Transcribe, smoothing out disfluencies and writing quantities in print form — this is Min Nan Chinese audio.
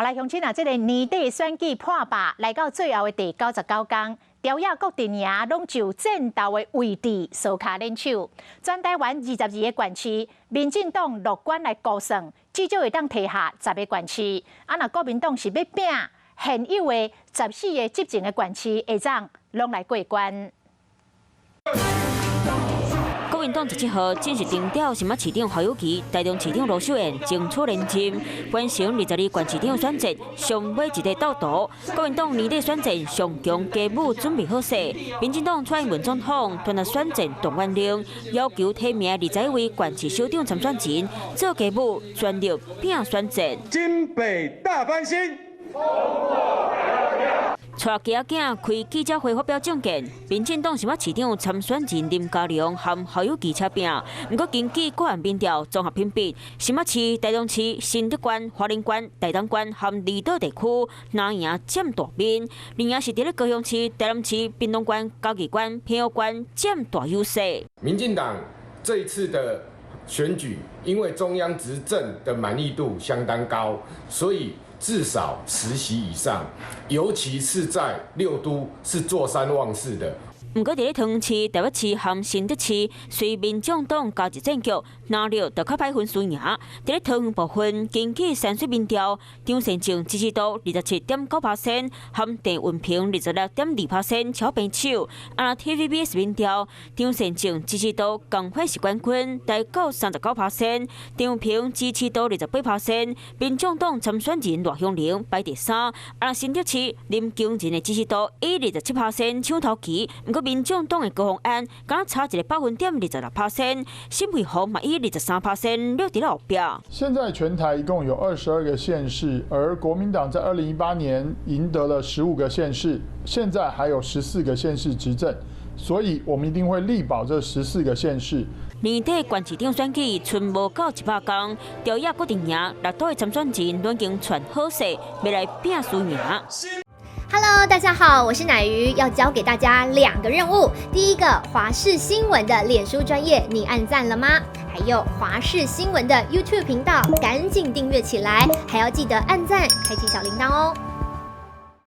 來鄉親啊，這个年底選舉破百，來到最後的第99工，朝野各陣營攏就戰鬥的位置相跤連手。全台灣22个縣市，民進黨樂觀來估算，至少會當提下十个縣市。啊，若國民黨是欲拚現有的14个執政的縣市，會當攏來過關。國民黨17號正式徵調新北市長侯友宜、台中市長盧秀燕爭取連任，完成22縣市長選戰上尾一个鬥圖。國民黨年底選戰上強家母準備好勢，民進黨蔡英文總統傳達選戰動員令，要求提名21位縣市首長參選人做家母，全力拼選戰。新北大翻新。帶囝仔開記者會發表政見，民進黨新北市長參選人林佳龍和侯友宜車拚，毋過根據個人民調綜合評比，新北市、台中市、新竹縣、花蓮縣、台東縣和離島地區藍營佔大面，綠營是佇咧高雄市、台南市、屏東縣、嘉義縣、屏東縣佔大優勢。民進黨這一次的選舉，因為中央執政的滿意度相當高，所以至少10席以上，尤其是在六都是坐三望四的。毋過，佇咧桃園市、台北市和新竹市，隨民眾黨加入戰局，藍綠就較歹分輸贏。佇咧桃園部分，根據山水民調，張善政支持度27.9%，和鄭運鵬26.2%超平手。啊，TVBS 民調，張善政支持度仝款是冠軍，達到39%，鄭運鵬支持度28%，民眾黨參選人賴香伶排第三。啊，新竹市林耕仁的支持度以27%搶頭旗，毋過民眾黨的高虹安，敢差一个百分點26%，沈慧虹嘛以23%落佇咧後壁。現在全台一共有22個縣市，而國民黨在2018年贏得了15個縣市，現在還有十四個縣市執政，所以我們一定會力保這十四個縣市。年底縣市長選舉賰無到100工，朝野各陣營六黨的參選人攏已經傳好勢，欲來拚輸贏。 Hello，大家好，我是奶魚，要交給大家兩個任務。第一個，華視新聞的臉書專頁，你按讚了嗎？還有華視新聞的 YouTube 頻道，趕緊訂閱起來，還要記得按讚，開啟小鈴鐺哦。